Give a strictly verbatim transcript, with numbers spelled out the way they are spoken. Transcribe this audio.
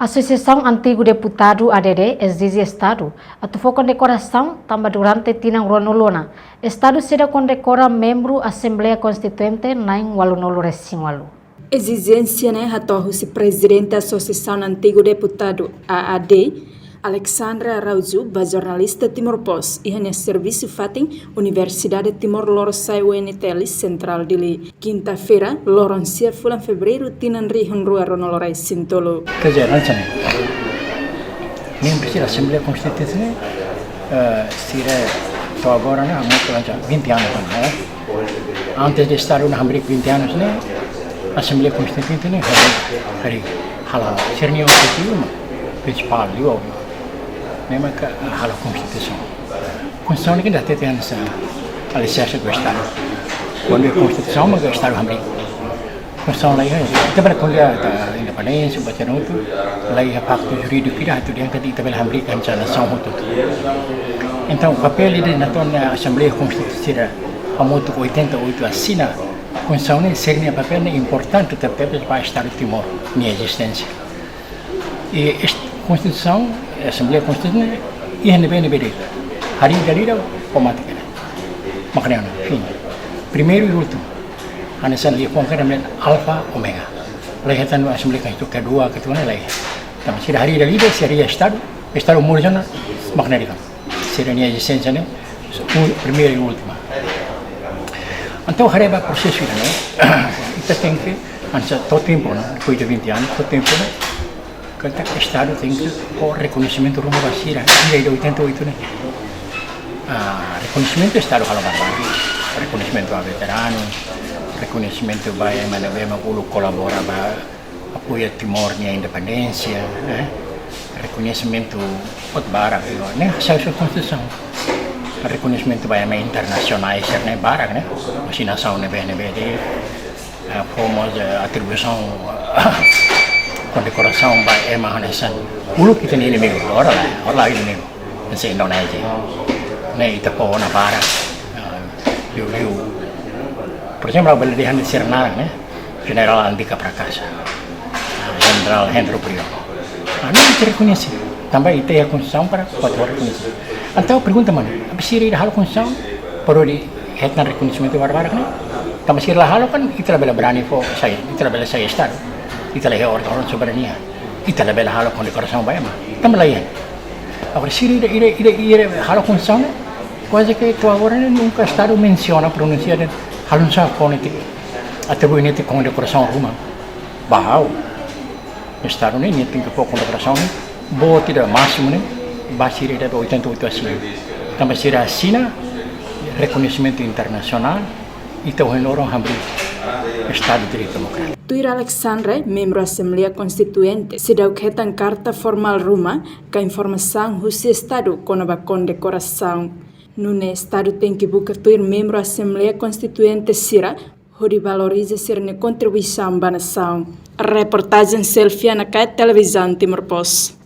Asosiasaun Antigu Deputadu, A D D, ezije Estadu atu fó kondekorasaun tanba durante tinan ruanulu ona, Estadu seidauk kondekora membru Asembleia Konstituinte na'in ualunulu-resin-ualu. Ezijénsia ne'e hato'o husi Prezidente Asosiasaun Antigu Deputadu, A A D, Alexandra Araújo, ba jornalista Timor Post iha nia servisu fatin Universidade Timor Lorosa'e, U N T L, Sentrál Dili, kinta-feira, loron sia fulan Fevereiru, tinan rihun rua ruanulu-resin-tolu. Quer dizer, antes ne'e, membru sira Asembleia Konstituinte ne'e, eh, sira to'o agora ne'e, há muito antes, vinte anos, né? Antes de Estadu ne'e hamriik vinte anos ne'e, Asembleia Konstituinte ne'e, harii, harii, hala'o. Sira-nia objetivu mak prinsipál, liu, ne'e maka hala'o Konstituisaun. Konstituisaun ne'e ke ita hatete hanesan aliserse do Estadu. Kuandu iha Konstituisaun, maka Estadu hamriik. Konstituisaun la iha, ita bele ko'alia independénsia, buat sira hotu, la iha faktu jurídiku ida atu dehan katak ita bele hamriik hanesan nasaun hotu. Entaun, papél ida-ne'e, entaun, Asembleia Konstituinte sira hamutuk oitenta e oito asina Konstituisaun ne'e, sira-nia papél ne'e importante tebetebes ba Estadu Timor nia ezisténsia. I est-, Konstituisaun, Asembleia Konstituinte, iha ne'ebé-ne'ebé de'it. Harii dala ida, fó mate kedas. Mak ne'e ona, fin. Primeiru i últimu. Hanesan liafuan karik dehan alfa, omega. La iha tan Asembleia Konstituinte kedua, ketua ne'e la iha. Tanba sira harii dala ida, sira harii Estadu, Estadu moris ona, mak ne'e de'it. Sira-nia ezisténsia ne'e, u-, primeiru i últimu. Entaun, haree ba prosesu ida-ne'e, ita tenke, hanesan to'o tempu, ne'e, depois de vinte anos, to'o tempu, ne'e, katak Estadu tenke fó rekoñesimentu ruma ba sira, ida iha oitenta e oito ne'e. Ah, rekoñesimentu Estadu halo barak, rekoñesimentu ba veteranu, rekoñesimentu ba ema ne'ebé mak uluk kolabora ba apoia Timor nia independénsia, eh? Rekoñesimentu buat barak, ne'e, sai husi Konstituisaun. Rekoñesimentu ba ema internasionál, sira-ne'e barak, ne'e? Husi nasaun ne'ebé-ne'ebé de'it, eh, fó mós, eh, atribuisaun, kondekorasaun ba ema hanesan. Uluk ita-nia inimigu, agora la, agora la inimigu. Hanesan Indonézia. Ne'e ita fó ona barak, eh, liuliu. Por ezemplu, bele dehan sira-nia naran, ne'e? Jenerál Andika Prakasa, Jenerál Hendro Priok. Ah, ne'e ita rekoñese. Tanba ita iha Konstituisaun para kuandu rekoñese. Entaun pergunta, mano, aba sira ida halo Konstituisaun, para ita hetan rekoñesimentu barak-barak ne'e? Tanba sira la halo kan, ita labele berani fó sai, ita labele sai Estadu. Ita la iha órgaun soberania. Ita labele halo kondekorasaun ba ema. Tanba la iha. Agora, sira ida, ida, ida, ida halo Konstituisaun ne'e, kuaze ke to'o agora ne'e nunka Estadu mensiona, pronunsia dehan halo nusá fó netik, atribui netik kondekorasaun ruma ba ha'u. Estadu ne'e, nia tenke fó kondekorasaun ne'e, boot ida másimu ne'e, ba sira ida oitenta e oito asina. Tanba sira asina rekoñesimentu internasionál, ita ohin loron hamriik Estadu Direitu Demokrátiku. Tuir Alexandre, membru Asembleia Konstituinte seidauk hetan karta formál ruma ka informasaun husi Estadu kona-ba kondekorasaun. Nune'e Estadu tenke buka tuir membru Asembleia Konstituinte sira hodi valoriza sira-nia kontribuisaun ba nasaun. Reportajen Selfie Anakae, Televizaun Timor Post.